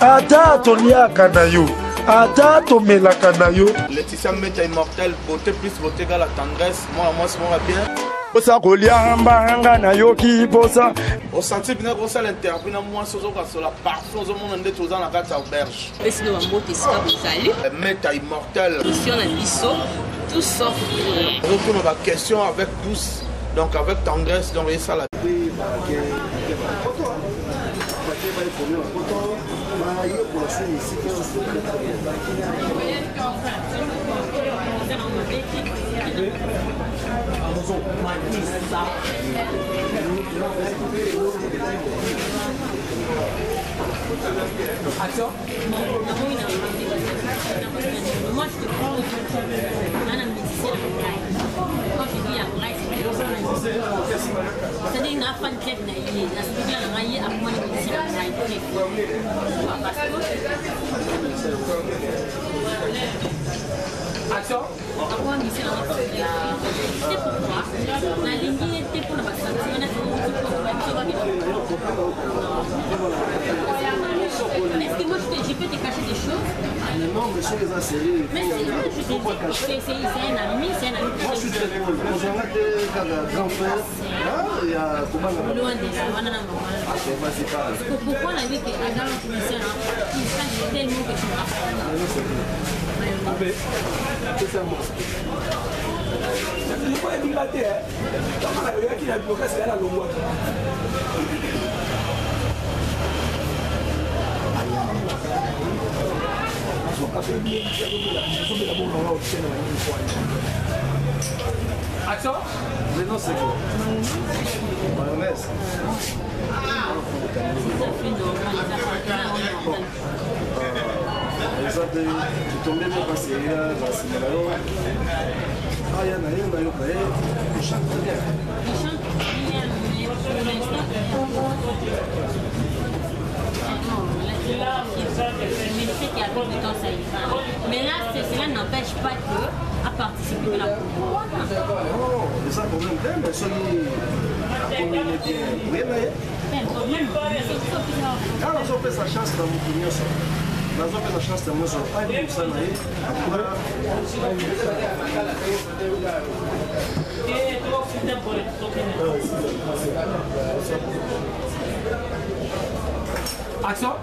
Ata toliaka na yo, ata tomelaka na yo. Laetitia Meta immortel, beauté plus beauté égale la tendresse, mwana mwasi moko bien. Posa kolia mbanga nayoki posa. Osanti bina kosala interview na mwasi ozokasola parfum ozomona ndeti oza na kati ya auberge. Pesi bino bambote esika bozali. Meta immortel. Mission na biso tout sauf rien. Ozotuna ba question avec douce donc avec tendresse donc esala. Moi, je te prends un musicien Quand je dis après, c'est-à-dire na fan club na ye na studio na ngai ye akomani musicien na ngai parce que Action. Akoma musicien na ngai c'est pourquoi nalingi ye te mpona basentiment na Est-ce que moi je, te, je peux te cacher des choses? Non, mais sur les insérés. Mais c'est vrai, je te dis, c'est un ami, c'est un ami. Moi je suis très cool. Ozanga te kaka grand frère. Il y a comment Loin de là, wana na maman. Vas-y, parle. Pourquoi la vie que aza musicien il cache tellement que tu m'as. Oyebi te ntango nayoyaki na bilokasi ya nalongwaki azobela bongo otiena banini kwani. Action. Le nom c'est quoi? Mayonnaise. Eza te totombe mpe mpasi eya na nsima na yo aya na ye nayoka ye il chante très bien. Il chante bien, mais pour l'instant, mais je sais qu'avec le temps, ça ira. Mais là, cela n'empêche pas que à participer à la Non, eza problème te, mais soki akomine bien boye na ye nga nazopesa chance na moto nyonso, nazopesa chance na nyonso ayebi mosala na ye. Action.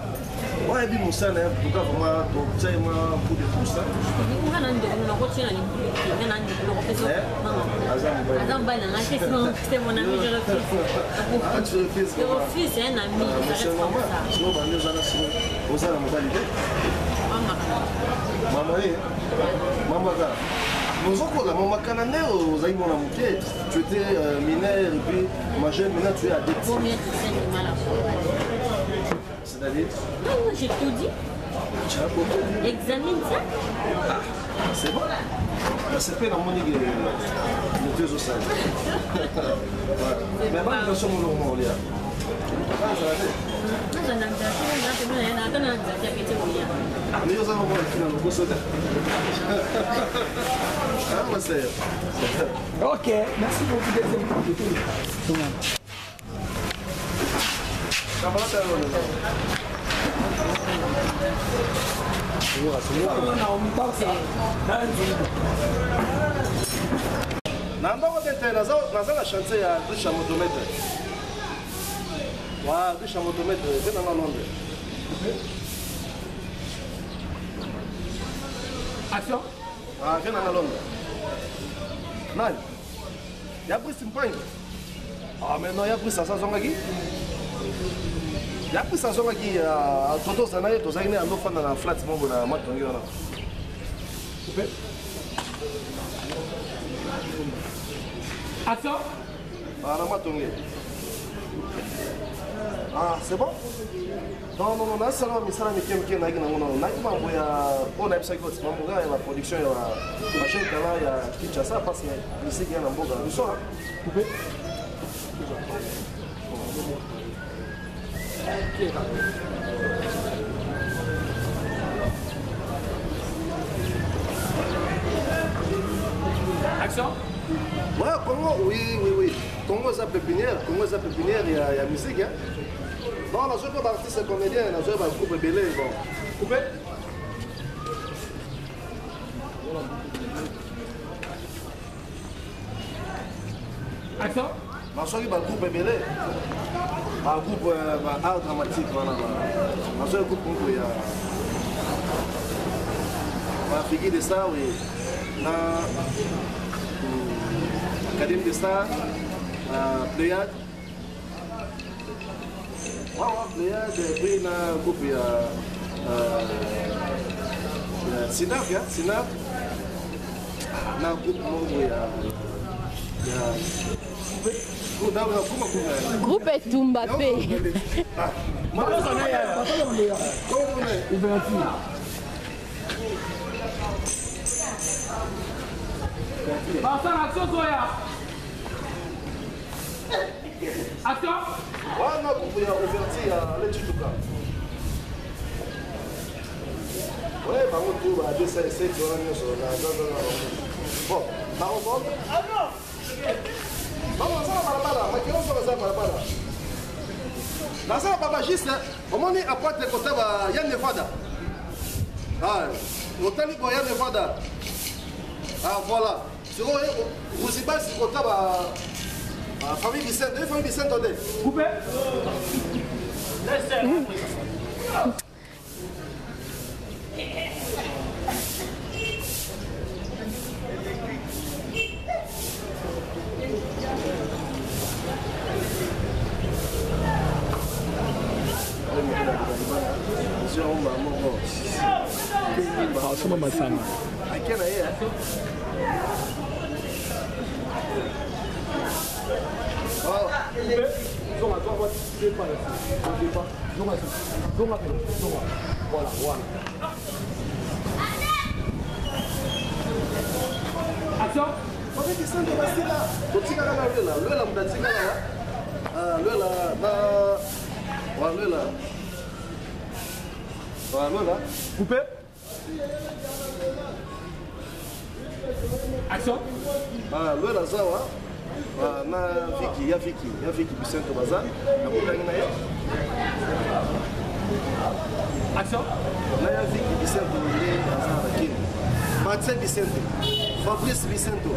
Oyebi mosala na ye, en tout cas vraiment totia ye mwa coup de pouce. Nga na ndeko nakotia na libulu te, nga na ndeko nakopesa aza mobali na nga te, sinon c'est mon ami, je refuse. Ah, tu refuses? Je refuse, c'est un ami. Mais c'est normal, sinon bandi oza na sino oza na mobali te. Mama ye mama kaka nozokola mama kana nde ozali mwana moke, tu étais mineur et puis majeur, maintenant tu es adulte. Vaut mieux être saint du mal à C'est-à-dire? Non, non, j'ai tout dit. Tu as beaucoup dit. Examine ça. Ah, c'est bon. Nasepeli, namoni ke moto ezosala. Mais bana nyonso monoko olia azala te. Mais oza moko na lokoso te. Ah, ma sœur. Ok, merci beaucoup. Deuxième coup. Na ndako te te, naza na chantier ya douche ya motomètre wa douche ya motomètre te nanga Londres. Action. Ah, ve nanga Londres nani ya Brice Mpangi. Ah, mais non, ya Brice aza azongaki, ya Brice azongaki toto na ye, tozalaki na yango fanda na flat moko na matongi wana. Action. Ah, na matongi. Ah, c'est bon. Non, non, non, nasala misala mike mike nayaki nango nano, nayaki mambo ya oyo nayebisaki oti mambo kaka ya baproduction ya bajeune talent ya Kinshasa, parce que misiki ya na mboka na biso. Coupé. Action. Ouais, Congo, oui, oui, oui. Congo eza pépinière, Congo eza pépinière ya musique. Hein? Non, nazwi mpe baartiste comédien, nazwi bagroupe ebele. Bon, coupe. Action. Nazwaki bagroupe ebele, bagroupe ba art dramatique wana. Nazwaki groupe moko ya bafigure de star, oui, na académie de star na Pléiade. Wawa Pléiade, et puis na groupe ya Sinap, ya Sinap, na groupe moko ya groupe Etumba pe. Basala action zoya. Action. Wana groupe ya ouverture ya Letituka. Ouais, bango tout ba 207 wana nyonso na zaza. Bon, bango bon. Bango baza na balabala, makelo nyonso baza na balabala. Naza na baba juste omoni apatre kota ba ya Nevada. Ah, otali bo ya Nevada. Ah voilà. Sikoyo Ruzibasi kota ba famille Vicente, famille Vicente nde. Coupé. Asoma masanga. Ake na ye. Oh. Zonga, toi, tu pas ici. Tu pas. Zonga, zonga, zonga. Voilà, voilà. Action. Famille Vicente basila. Totikala na Lwela, Lwela moto atikala. Ah, Lwela na wa Lwela. Wa Lwela. Coupé. Action. Ah, Lwela zawa. Ah, na Viki, ya Viki, ya Viki Vicente baza. Nakutani na ye. Action. Na ya Viki Vicente nde aza na Kini. Mathieu Vicente, Fabrice Vicente,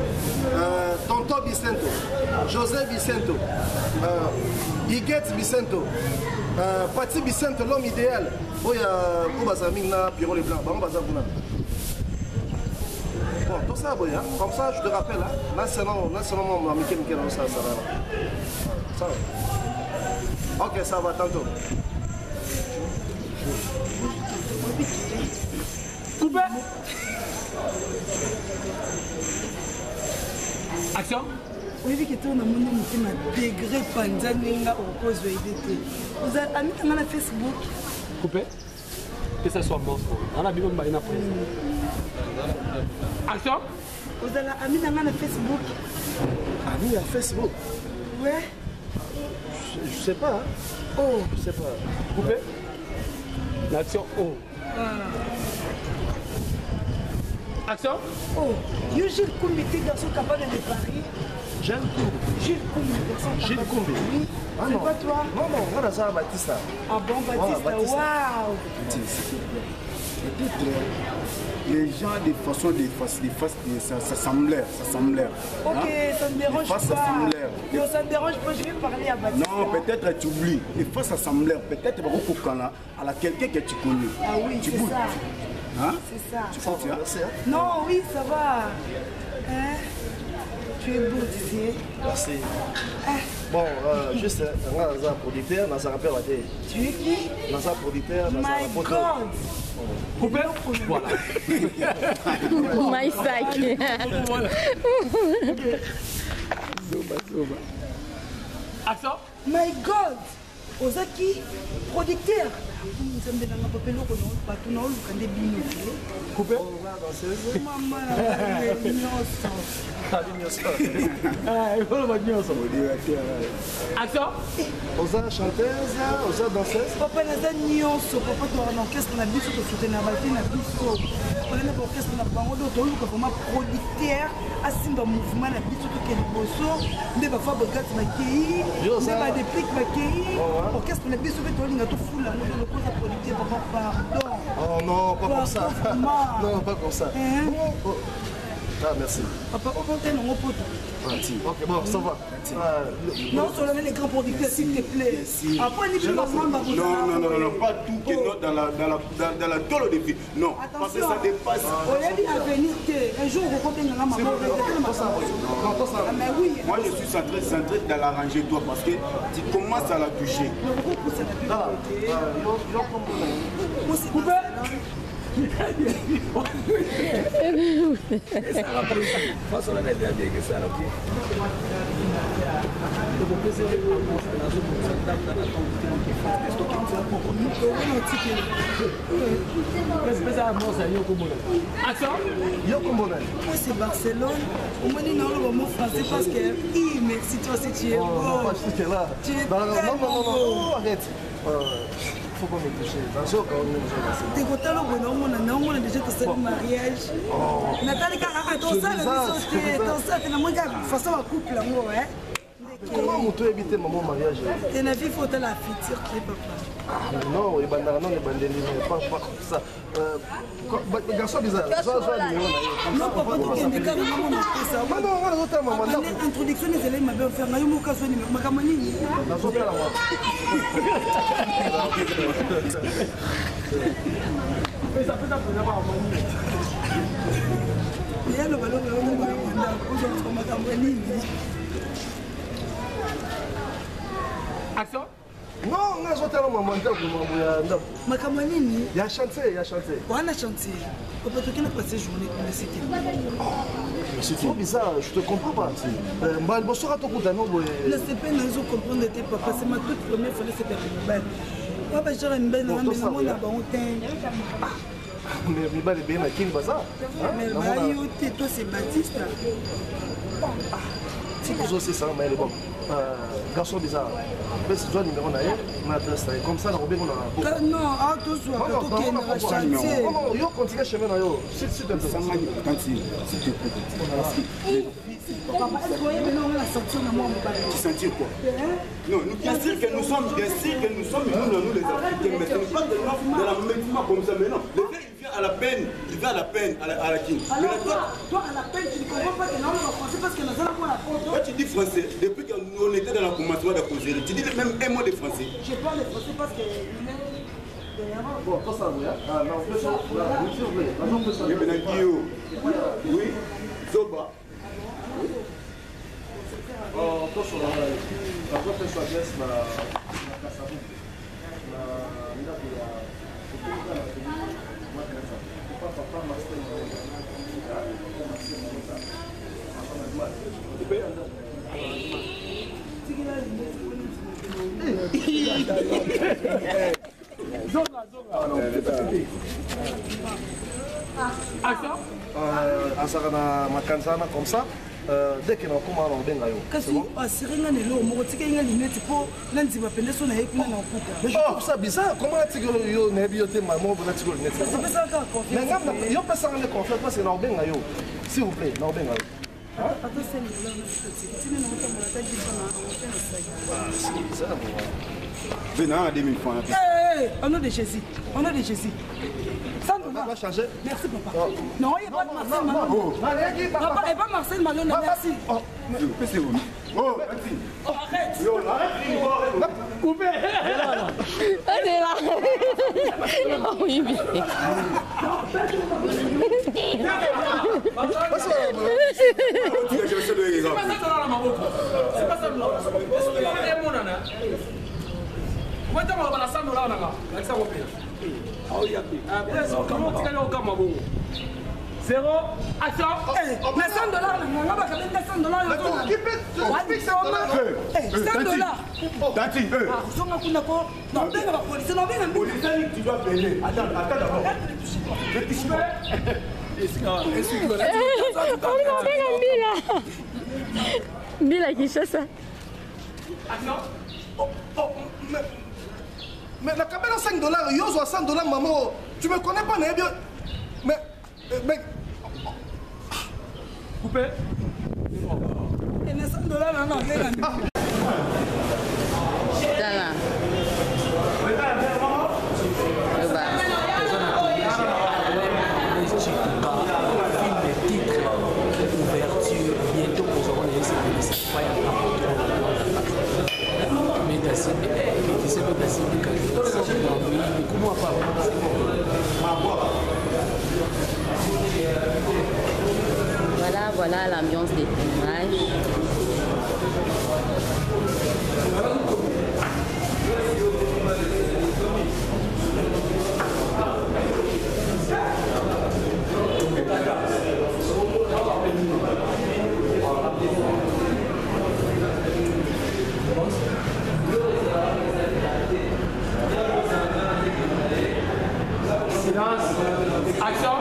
Tonton Vicente, José Vicente, Higuette Vicente, Paty Vicente, l'homme idéal. Oyo oyo bazala mingi na Pierrot Leblanc, bango baza kuna. Bon, tout ça, boy, hein? Comme ça, je te rappelle, hein? Là, c'est non, là, c'est non, mon ami, qui me ça, ça va. Ça va. Ok, ça va, tantôt. Coupé. Action. Oyebi ke ntango namoni motema degre mpanza ndenge okozwa ede te. Oza ami nanga na Facebook. Coupé. Que ça soit mort. On a bien na président. Action. Ozala ami nanga na Facebook. Ami ya Facebook? Ouais. Je sais pas. Hein. Oh. Je sais pas. Coupé. L'action O. Ah. Action. Oh, yo Gilles Koumbi, t'es garçon capable de Paris. Gilles Koumbi. Gilles Koumbi, garçon capable. Gilles Koumbi. Oui. Ah, c'est non. pas toi? Non, non, on a ça Batista. Ah bon, Batista, waouh. S'il te plaît. Peut-être les gens de façon de face, de face, ça s'assemblèrent, ça s'assemblèrent. Ok, hein? ça ne dérange pas. Non, ça ne dérange pas, je vais parler à Batista. Non, peut-être tu oublies. Des fois, ça s'assemblèrent. Peut-être à la quelqu'un que tu connais. Ah oui, tu c'est ça. Hein? C'est ça. Tu crois, tu as? Non, oui, ça va. Hein? Tu es beau, tu sais. Merci. Ah. Bon, juste, je suis un producteur, je suis un rappeur. Tu es qui? Je suis un producteur, je suis My God. Coupé. Voilà. My sac. Zoba, zoba. Action. My God. Ozaki producteur. Nzambe nanga papa, eloko bato naoluka nde bino te. Coupe. Mama na nyonso. Ekoloba nyonso. Action. Oza chanteuse, oza danseuse? Papa, naza nyonso. Papa, toaka na orchestre na biso, tosoutenir bafi na biso, toza na baorchestre na bango. Donc toluka vraiment producteur asimba mouvement na biso, toke liboso. Nde bafabrikat bakei, nde badeplique bakei, orchestre na biso mpe tolinga tofula yango. Donc lokoza producteur, papa, pardon. Oh non, pas comme ça. Pardon. Non, pas comme ça. Hein? Bon, oh. Ah, merci. Papa, okote nango poto. Ah, ok, bon, ça va. Ah, non, solo les grands producteurs, s'il te plaît. Après, ni plus maman. Non, non, non, non, pas tout que non, dans la tôle de vie. Non, parce que ça dépasse. Oyebi avenir te, un jour okokobenganga mama. Mais oui. Moi, je suis centré dans l'arranger, toi, parce que tu commences à la toucher. Ah, Coupe. Yo kombo nani? Moi, c'est Barcelone. Omoni na oloba mo français parce que i merci, toi aussi tu es Oh, beau. non, pas tu es là. Tu es Non, non, non, non, non, tellement oh, arrête. Faut pas me toucher. Nazoka, on est te kotala boye, naomona, naomona déjà tosali mariage. Natali kaka tosala biso te, tosala te. Namoni kaka façon bacouple yango. Comment moto oyebi te mama mariage? Te, na vie faut otala futur te, papa. Non, ebandaka nano ebandeli, mais pas comme ça. Garçon bizarre, zwa numéro na ye. Non papa, tokende kaka namona opesa. Non, non, nga nazotala mama ndako. Introduction ezalaki mabe, ofere ngai moko azwa nimero, makambo nini? Nazotala mama. Ya loba loba loba ndako, ozwa makambo nini? Action. Non, nga nazotala mama ndako, mambo ya ndako. Makambo nini? Ya chantier, ya chantier. Wana chantier, papa, tokende passe journée kuna site. Mais c'est trop bizarre, je te comprends pas. Mbala liboso kaka tokutana boye. Nasepe, nazo comprendre te papa, c'est ma toute première fois nasepela mobali wa bajara mibali nanga, Bon, mbe namona bango te. Mais mibali ebeye na Kini baza. Mais bayo te, toi c'est Baptiste. Tiki ozosesanga mayele. Bon, garçon bizarre, pesi zwa numéro na ye na adresse na ye, comme ça nakobengo na Non, ah, tozwaka tokendaka chantier. Non, yo continue chemin na yo, s'il te plaît. Tantine, s'il te plaît, parce que Papa, est-ce que oyebi nonga na sortir na mwa mobali? Tu sentir quoi? Non, nous, bien sûr que nous sommes, bien sûr que nous sommes, nous, nous les Africains, mais ce n'est pas de la médicament comme ça, mais non. Le gars, il vient à la peine, il vient à la peine, à la Kin. Mais Alors là, toi, toi à la peine, tu ne comprends pas que naoloba français parce que nazala mwana poto. Toi, tu dis français, depuis qu'on était dans le commencement de la causerie, tu dis même un mot de français. Je parle français parce que il est derrière. Bon, tosala boye. Ah, non, pesa, oui, s'il vous plaît. Nazopesa. Oui, maintenant, Guillaume. Oui, Zoba. Oh, tosola nazopesa adresse na Kasavubu, na ndako ya otoka na Makanza, papa Marcel Malonda. Marcel Malonda, papa na Tikela lunette mpona. Zonga, zonga. Action. Azalaka na Makanza wana, comme ça dès que nakoma wana obenga yo. Kasi asire nga na eloko moko, tikeli nga lunette mpo nandima pende so naye kuna na okuta. Mais je trouve ça bizarre, comment natikeli yo, nayebi yo te, mamo natikeli lunette? Opesaka kaka Mais confiance. nga yo pesanga nde confiance, parce que naobenga yo, s'il vous plaît, naobenga yo. Ata 5 $ na tini na otambola ata 10 na ote na saki. C'est bizarre, moi. Venez à 2000 francs. Hey, au nom de Jésus, au nom de Jésus. 100 $. Va changer. Merci papa. Non, il n'y a pas de Marcel Malone. Papa, il n'y a pas Marcel Malone, merci. Oh, Oh, merci. Arrête. Yo, arrête. Coupé. On est là. Oui, bien. C'est pas ça na maboko. C'est pas ça. Emonana. Weta maloba na 100 $ nanga. Lakisa ngo pena. Otikali okama bongo. 0 action. Na 100 dollars na nga bakabeli na 100 dollars. 100 dollars. Tati, zonga kuna ko nabenga bapolisi, nabenga. Policier, tu dois payer. Attends, attends d'abord. Ne touche pas. Olinga mbila mbila Kinshasa. Mais la cabane 5 dollars, yo 100 dollars, maman, tu me connais pas, mais bien. Mais. Coupé. 100 dollars, non, non, Tala. Voilà, voilà l'ambiance des tournages. Silence. Action.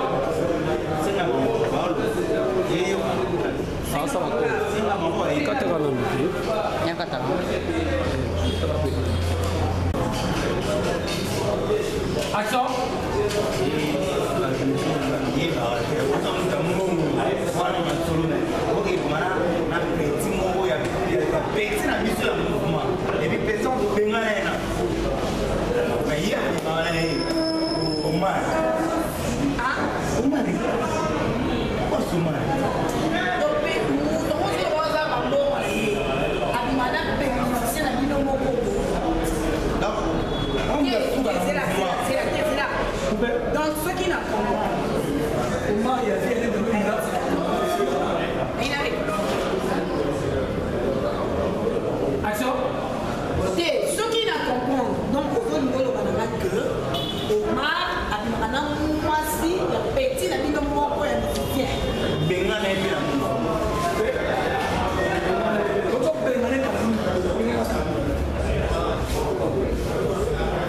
Action. Donc, ceux qui n'ont pas. Action. Ceux qui n'ont comprendre, donc que Omar abimaka mwasi ya petit na bino moko ya musicien.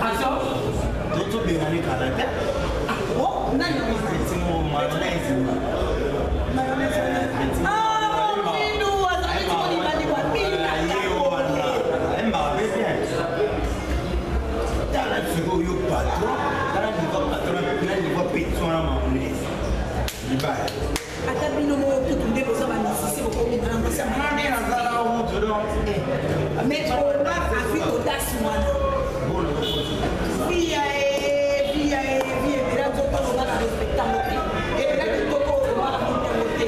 Action. Oh, nani Ah, Mindu, azali kolibali wa Minda. Tala sikoyo patron, tala niveau patron, na niveau petit wana mamonese libaya. Ata bino moko kutu nde boza bamusicien, bokobimana mwasi ya mais Omar azwi audace wana. Fia e fia e fia ebela nzoto Omar arespecte yango te, ebela kitoko Omar amoni yango te.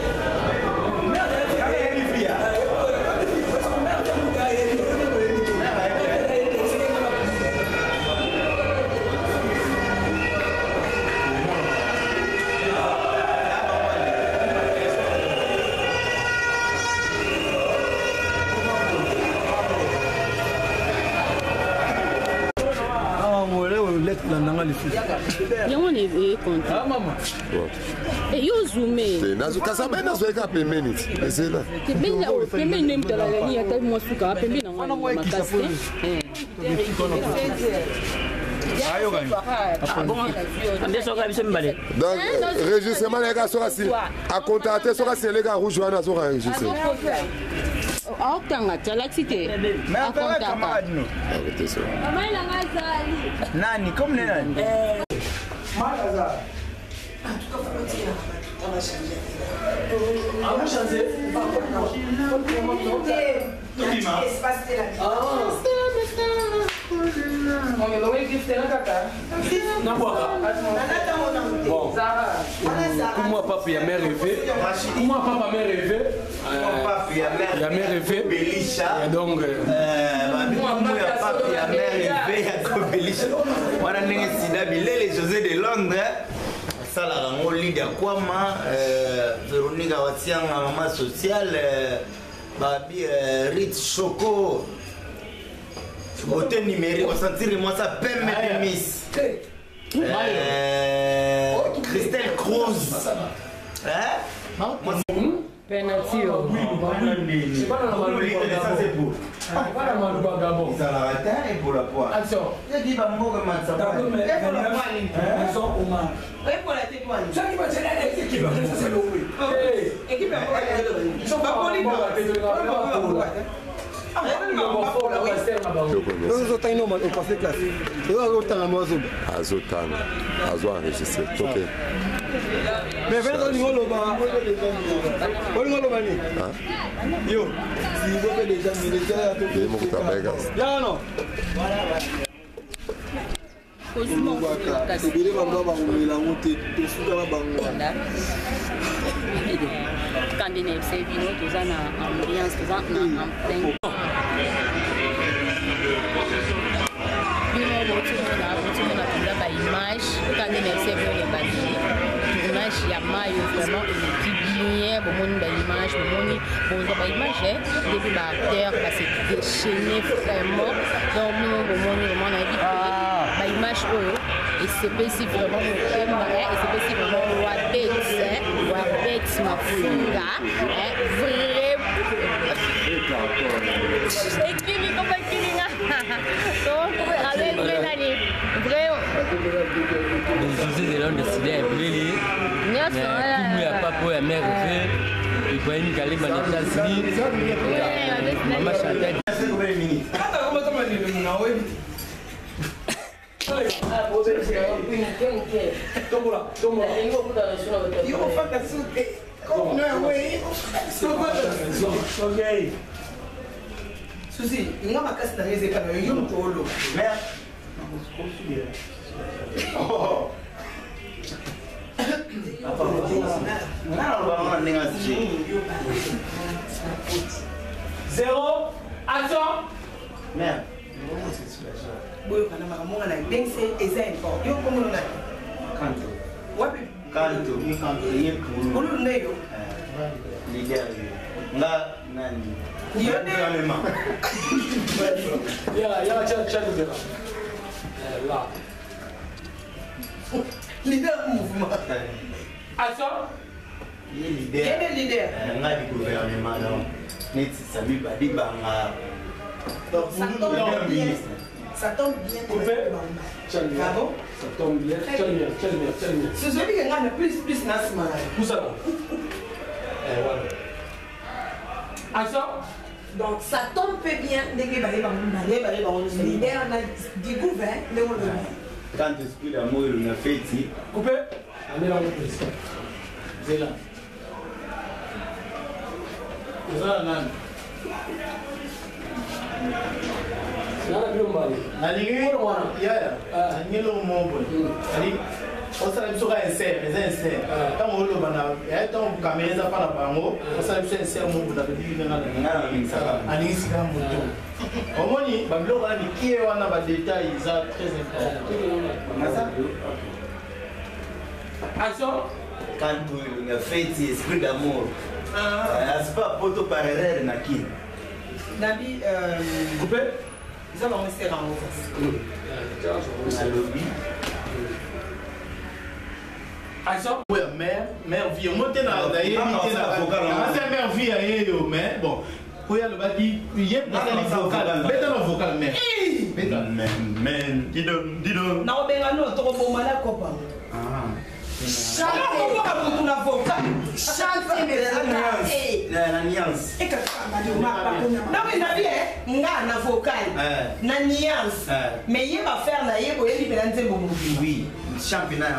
Yango na ekonte yo zoome. Kasi abai nazwaki pembeni ti ezela. Pembeni nde moto alalani ata mwa suka pembeni nango makasi te. Donc enregistrement na ye kaka soki asi akontaka te, soki asi eleka rouge wana azoka enregistre. Aotanga te, alakisi te, akontaka. Nani comme ne nani? Bon. Comment papa ya mère rêvé? Comment papa mère rêvé? Ya mère rêvé. Belisha. Et donc Babikumbu ya pape ya mère rêvé ya kobelisha. Wana ndenge sida bilele José de Londres asalaka yango Lydia Kwama, Véronica Watianga, mama sociale, babi Rit Choco beauté numérique osentiri mwasi pembe mpe miss Christelle Cruz. Penalty. Ezalaka te epola po eki bamboka Azotanga, azo enregistre toke. Mais vena olingi oloba, olingi oloba nini yo sibo mpe deja militaire? Ye moko tabayeka. Yano olobaka ebele, bango bakomela yango te, tosuka na bango. Kande na yebisa bino, toza na ambiance, toza na en plein. Bino botimona mpenza baimage. Kande na yebisa bino, na ebandeli tournage ya mayo vraiment eleki bien. Bomoni baimage, bomoni, bozwa baimage ndenge baacteur base déchaîné vraiment. Donc bino bomoni vraiment, nayebi te baimage oyo esepesi vraiment motema, esepesi vraiment Wabet, Wabet Mafunga vrai ekimi komba ekiminga. Donc avec vrai nani, vrai. José de Londres, Sida Ebeleli, nyonso. Kumu ya papa oyo ya mare ve Ibrahim Kalema na États-Unis, mama Chantal. Tombola, tombola. Susi nga makasi na nga eza epa na yo, yo moto oloba. Nga nalobaka na ndenge asije. Zéro, action. Mère. Boyokana makambo nga na ndenge eza important. Yo komona nani? Kanto. Wapi? Kanto ye pulu. Olulu nde yo. Leader ye nga nani? Yo nde. Gouvernement. Ya, ya, tia, tia libera. Là. Leader mouvement. Action. Ye leader. Ye nde leader. Nga di gouvernement, donc neti Sami Badibanga. Ça tombe bien. Ça tombe bien. Coupé. Ah bon? Ça tombe bien. Tia lumière, tia lumière, tia lumière. Suzobi ke nga na plus plus na nsima na yo. Pousse là. Eh, voilà. Action. Donc ça tombe mpe bien ndenge bayeba ngo mibale leader na digouve ndenge olobi. Quand esprit d'amour elonga feti. Coupé. Amela ngo plus. Zela oza na nani? Nana bino mbale. Nalingi yaya, nalingi eloko moko boye. Ali osala biso ka insert, eza insert ntango oloba na ya ntango kamera eza mpa na bango, osala biso insert moko na bebiki ndenge Nga naningisaka. Aningisaka moto. Omoni babiloko wana mikie wana, badetail eza très important. Action. Kanto elonga feti, esprit d'amour asipa poto par erreur na kini. Nabi. Coupé. Eza bango esere yango. Nalobi. Action. Oyo mare mare vie omo te nayebi te nase mare vie ya ye yo, mais bon, oyo alobaki ye asali vocal, beta na vocal mare, beta. Men didon didon. Nakobenga no, tokoboma na kopa. Nakoboka motu na vocal. Chante. Na nuance. Donc nabi nga na vocal na nuance, mais ye bafaire na ye boyebi mpena nzembo mobima. Oui, championnat ya.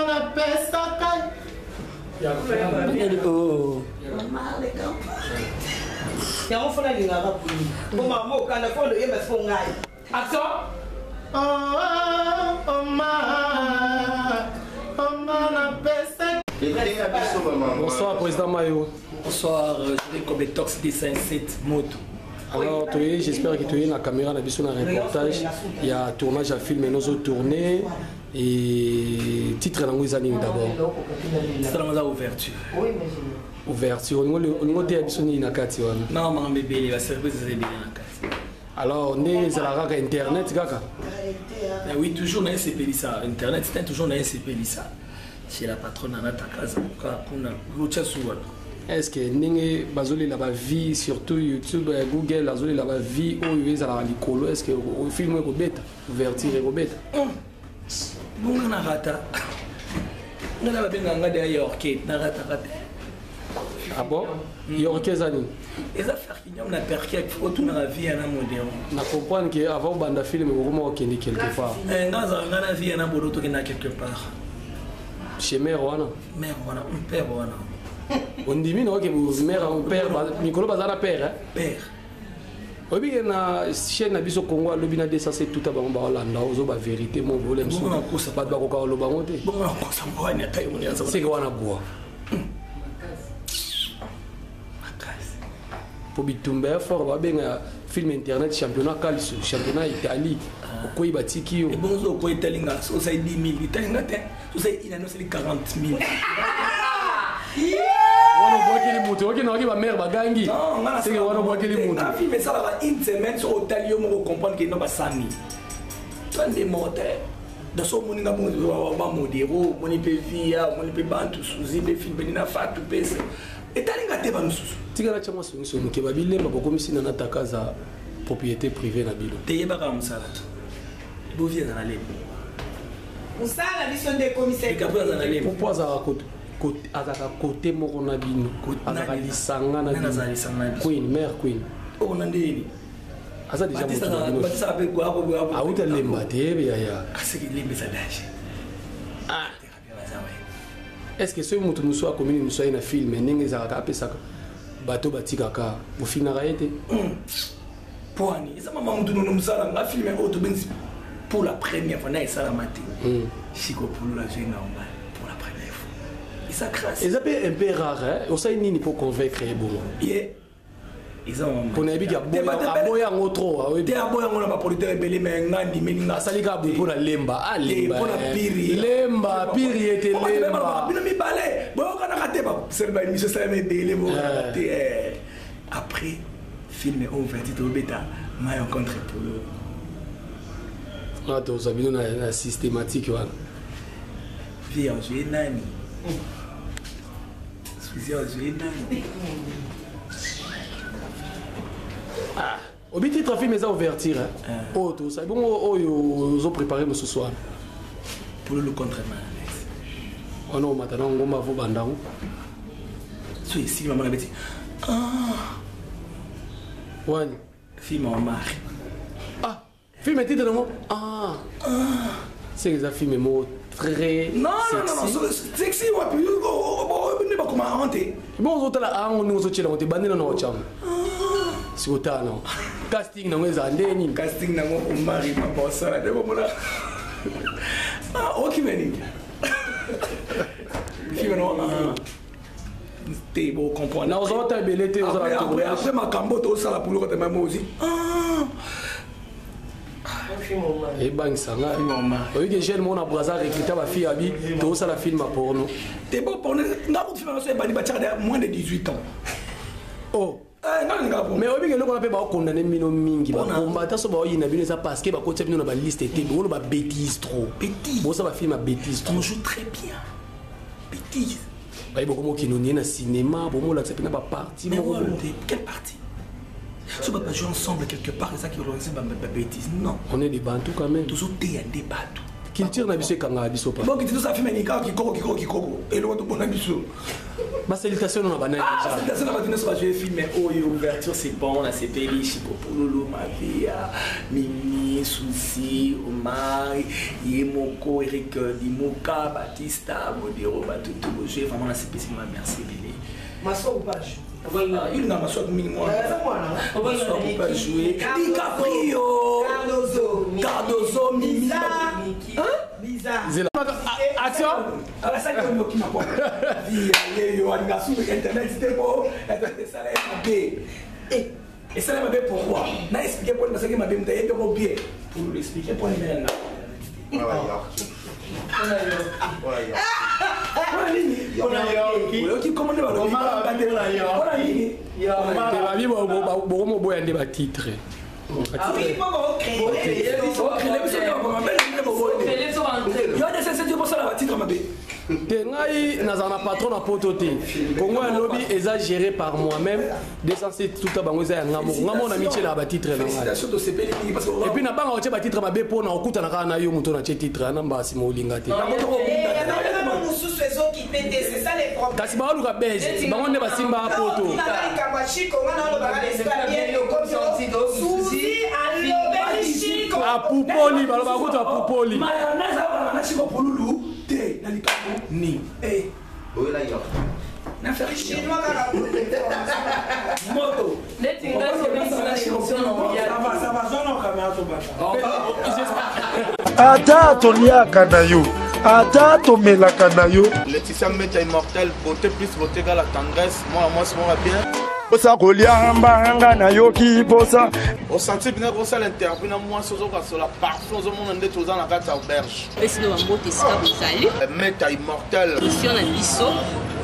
Napesaka. Yango fona alingaka boye po mama okanda fo loyemba siko ngai. Action. Bonsoir, président Mayo. Bonsoir, je vais Tox D57 Moto. Alors, toye, j'espère que toye na caméra na biso na reportage ya tournage ya film nozo tourner, et titre nango eza nini d'abord? Salama za ouverture. Ouverture, olingo oteya biso nini na kati wana? Non, makambo ebele, basurprise eza ebele na kati. Alors nde ezalaka kaka internet kaka. Ah oui, toujours na esepelisa internet te, toujours na esepelisa chez la patronne Nana Takaza kaka kuna lotya su wapi. Est ce que ndenge bazolela bavie surtout YouTube, Google azolela bavie oyo ezalaka likolo, est ce que film oyo ekobeta, ouverture ekobeta? Bongo na rata nga na babengaka nga deya yorke, na rataka te. Ah bon, yorke eza nini? Eza ferkinyam na perke, otunaka vie ya na modero. Na comprendre ke avant obanda film okoma okende quelque part. Nga azalaka nga na vie ya na bodo, tokenda quelque part. Chez mare wana. Mare wana, père wana. Ondimi na oke mare, père, mikolo baza na père. Père. Oyebi ke na chaîne na biso Congo alobi na 207 tuta bango baolanda ozoba vérité mo bole mosusu bato bakoka koloba ngo te. Seke wana bwa po bitumba ya fort babenga film internet championnat calcio, championnat Italie, okwei batiki yo. Ebongo so okwei etalinga so osali 10 000 etalinga te, so osali inani osali 40 000. Wana obwakeli moto oki naoki bamare bagangi, seke wana obwakeli moto. Film esalaka une semaine, soki otali yo moko comprendre ke no basami to nde moko te. Donc so omoni nga bamodero, omoni mpe via, omoni mpe bantu suzi mpe film mpe na fatu mpe etalinga te bamosusu. Tikala tia mwa songisongi moke, babilemba bokomisi na Natakaza propriété privée na bino. Te, yebaka mosala bovi aza na lemba. Mosala biso nde ekomisa. Po azalaka kote moko na bino, azalaka lisanga na bino, queen mare queen. Oyo na ndeni. Aza deja moto na bino, auta lemba te yaya. Aseki lemba eza danger. Est ce que soki moto mosusu akomi mosusu aye na filme ndenge ezalaka apesaka bato batikaka bofinaka ye te? Poani eza mama motu nono mosala nga filme oyo tobengisi pour la première fois na esalama te. Siko Pululu azwi nga pour la première fois, eza grâce. Eza mpe un peu rare. Osali nini mpo convaincre ye bongo? Ye eza mpo nayebi ke aboya yango trop. Te, aboya yango na baproducteur ebele, me nga ndimeli nga. Asali kaka boye mpo na lemba alemba. Mpo na piri. Lemba piri ye te lemba. Bino mibale boyokanaka te, basali baémission esalama ebele, boyokanaka te. Après film oyo ouverture tobeta mayo contre Polo. Wana tozwa bino na systématique wana. Vie ozwi nani, suzi ozwi nani. Obi titre film eza ouverture oyo tosali bongo, oyo ozoprépare mosusu wana. Pululu contre mayonnaise. Wana omata na ngomba vo bandango. So esili mama na beti. Wani film Omar. Ah, film titre nango, ah, c'est eza film moko très Non, non, non, sexy wapi, nde bakoma an te. Bon, ozotala ango ndenge ozotiela yango te, bandela na otyango sikotala nango casting nango ezala nde nini? Casting nango Omari mapa osala nde bomona okima nini film nango te, bocomprendre. Na ozala ta ebele te. Ozala après makambo tosala pour lokota mama ozi. Ebangisa ngai, oyoki jeune moko na Braza recruta bafille abi tozosala film ya porno. Te, bo porno nga kutu film nyonso ebandi batiaka moins de 18 ans. Oh, mais oyebi eloko wana mpe baokondane bino mingi, bakombata so baoyina bino eza parce que bakotia bino na baliste te, bokolo babétise trop, bosala bafilm ya bétise trop. On joue très bien bêtise. Baye bokomokino nie na cinéma, bomolakisa mpena baparti moko. Quelle partie? So bato bajoue ensemble quelque part, ezaki organise babétise, non. On est des bantu quand même. Tozoteya nde bato. Culture na biso ekangaka biso pa. Bon, kiti tosala filme nikaka kikoko kikoko kikoko eloko tobona biso. Basalutation na banani? Salutation na bato nyonso bajoue filme oyo ouverture, c'est bon. Nasepeli Chiko Pululu, Mavia, Mimi, Susi, Omar ye moko, Eric Dimoka, Batista Modero, bato to bojoue vraiment, nasepesi ma, merci ebele. Maso page. Il n'a pas mingi mwana pas joué DiCaprio, Cardozo, Cardozo, Mimi. Bizarre. Zela. Action. Abasaki okima po yeyo alinga su internet te, po internet esala ye mabe, esala ye mabe. Pourquoi na expliquer mpo nasalaki mabe, moto ayebi yango bien pour l'expliquer mpo nini na mpona nini oyoki kombo nde balobi mpona nini. Babi bokomoboya nde batitre. Te, ngai nazala na patron na poto te. Kongo ya lobi eza géré par moi-même. 207 tuta bango eza ya nga moko, nga moko na mitielaka batitre na ngai. Et puis nabanga kotia batitre mabe mpo na okutana kaka na yo moto na tie titre na mbala nsima olinga te. Mosusu ezokipe te, c'est ça le problème. Kasi baoluka bese bango nde basimbaka poto. Likambo ya Chiko, nga naolobaka na esika bien, Suzi alobeli Chiko. Apupoli, balobaka kutu apupoli. Mayonnaise abana na Chiko Pululu te na likambo ni Chinois kaka. Moto. Ata toliaka na yo, ata tomelaka na yo. Laetitia Meta immortel, beauté plus beauté égale la tendresse. Moi, moi, c'est moi bien. Posa kolia mbanga nayoki posa. Osenti mpena kosala interview na mwasi, ozokasola parfum, ozomona nde toza na kati ya auberge. Pesi no bambote esika bozali. Meta immortel. Mission na biso,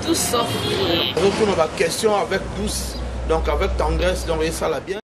tout sauf rien. Ozotuna baquestion avec douce, donc avec tendresse, donc esala bien.